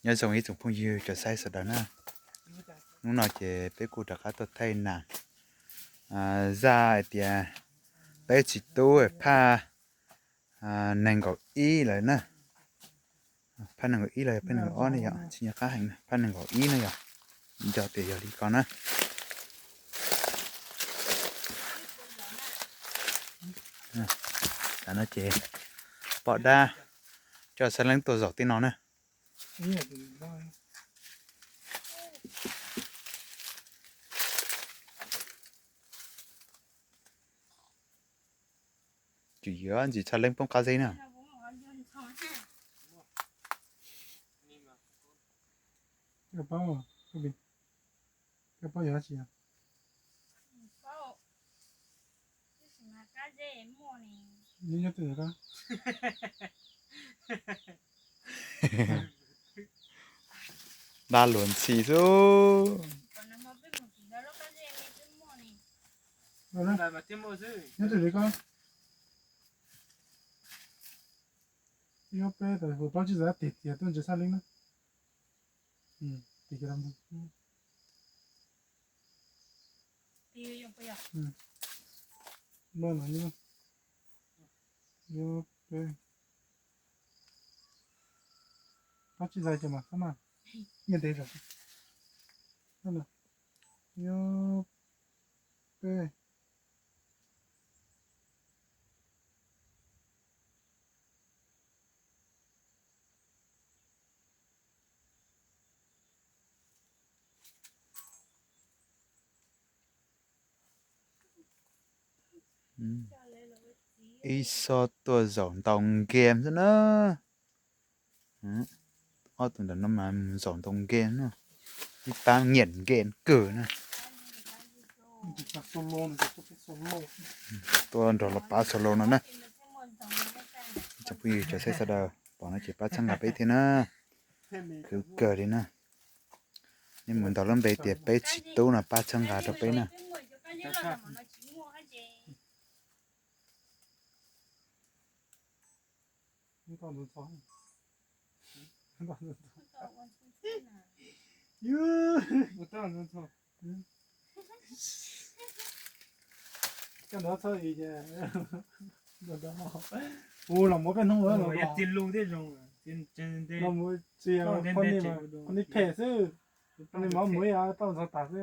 Nyob zoo ib tsoom phooj ywg cov saib sawv daws na. Hnub no ces peb kuj rov qab tuaj thaij nas. Zaj hais tias peb txiv tub phaj nees nkaum ib lawm na. Phaj nees nkaum ib los yog phaj nees nkaum ob ne yom, tsis nco qab heev, phaj nees nkaum ib na yom. Nco tias yog li ko na. Tam no ces poj dab coj xab leeb tuaj zaum tej no na. Tsis yuav ntsis txhaj leeb poob qab zeb na. Dab luag ntxhi xwb. Nyob twg li ko? Ib ob peb, hu plaub tsib zaig tig tias tuaj ntsia txhaj leeb na. Tig kiag los ntag. Ib ob peb, plaub tsib zaig ces mas txhob mas, nyiaj ntev zog. Ib ob peb. Ib xob tuaj zaum ntaus game xwb na. Ob tug ntawm no mas mus zaum ntaus game no, ib pab nyiam game kawg na. Tuaj nrog los pab solo no na. Tsoom phooj ywg cov saib sawv daws pom no ces pab txhawb nqa peb thiab na. Khwv kawg li na. Nej mus ntaus lub npe tias peb txiv tub no pab txhawb nqa rau peb na. Ua los muab peb hnub lawm los, los mus tsis, poj niam phem xwb, poj niam mov muab tau ntxhov tas xwb.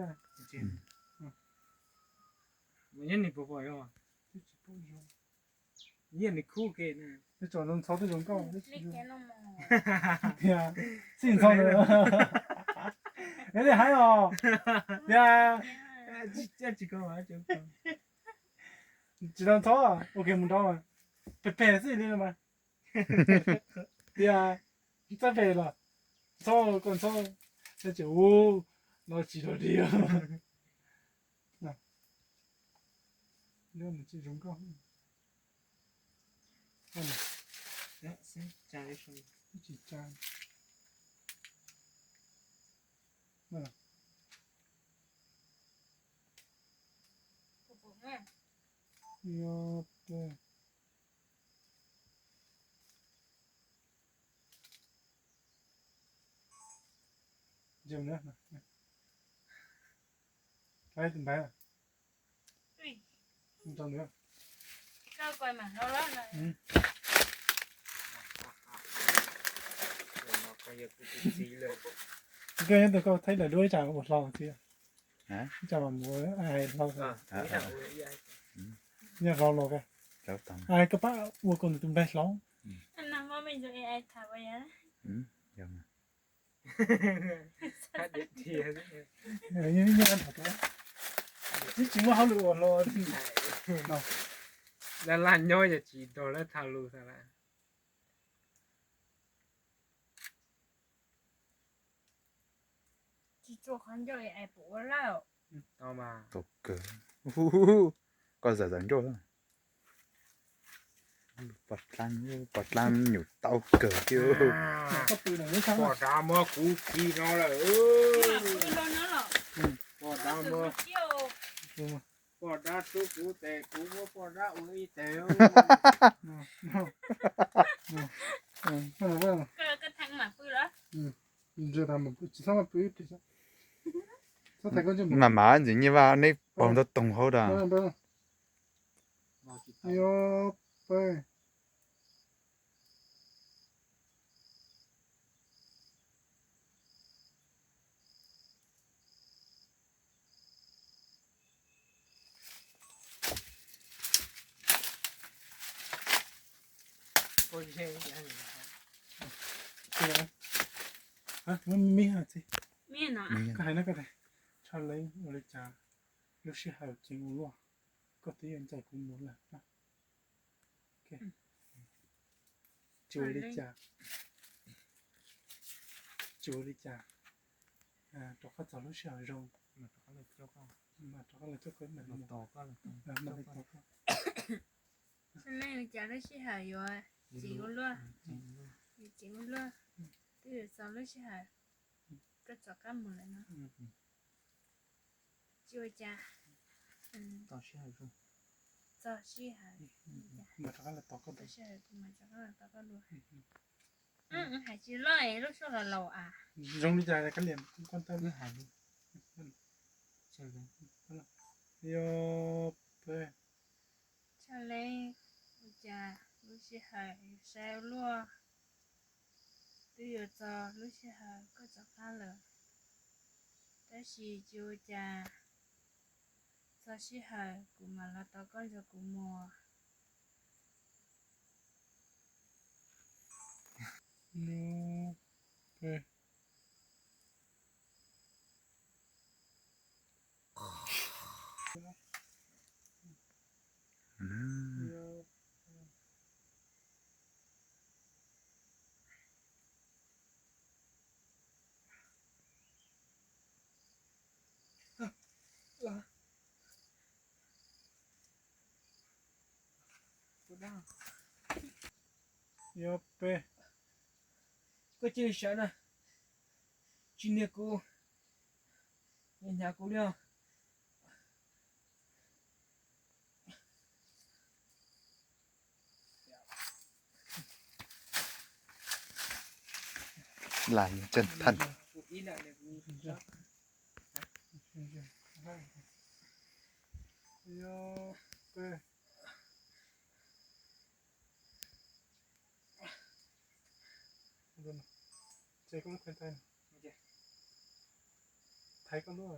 Nws tsis pom zoo, nws tsis pom zoo. Nws tso ntxhov twb zoo nkauj tiag. Xij ntxhov na, es li hais os tiag. Tsis tau ntxhov, ua ke mus nrau, phem phem xwb li no mas. Tias txawj phem los ntxhov, koj ntxhov, tseem ua no tsis dog dig. Nws tsis zoo nkauj. Tsis tsa. Ib ob peb. Ntsia na, ib tus npais. Koj nyob tus koj thaij daim duab ib tsam ua hlo thiab. Ib tsam mas mus hais hlo. Nyob hlo los koj pab ua kom nws tus nplaig hlob. Tsis muaj hauj lwm ua hlo. Laj laj nyob yog tsis nrog lawv tham lus xav lawm. Tsis tsuas qhov ncauj es pom ua lawm. Tau kawg. Koj zam zam ncauj. Poj dab, poj dab nyuam tau kawg thiab. Poj dab muab kuv khi no lawm. Poj dab muab, poj dab rub kuv tes, kuv muab poj dab ua ib tes. Koj theej mam pw lawm. Tsis txhob pw ib pliag. Mam mam ntxiv nyiaj vaj neb paug ntau toog hauv da. Yuav peb. Koj hais no, koj hais, Tshaj Leeb, ua li cas lub sij hawm ceev ua luaj, koj twb yuav ncaim kuv mus lawm. Tsis ua li cas, tsis ua li cas, rov qab txog lub sij hawm zoo, rov qab los coj koj mam li tos koj. Tshaj Leeb, ua cas lub sij hawm yuav ceev ua luaj, yuav ceev ua luaj, twb yuav txog lub sij hawm koj rov qab mus lawm no. Tsis ua cas, txog sij hawm, txog sij hawm, txog sij hawm kuv mam rov qab los tos koj dua. Hais tsis loj es lub suab los laus as. Zoo li cas koj liam kuj hais li. Yuav peb. Tshaj Leeb, ua cas lub sij hawm yuav sai ua luaj, twb yuav txog lub sij hawm koj rov qab lawm, tab sis tsis ua cas, txog sij hawm kuv mam los tos koj nrog kuv mus. Yuav peb. Koj cia li sawv na, tsis nias kuv, hnyav kuv li os. Lam chân thân. Thaij koj lub,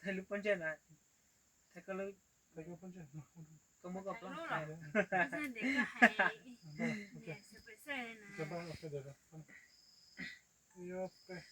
thaij lub pob ntseg na, thaij koj lub, koj muab koj plaub. Yuav peb.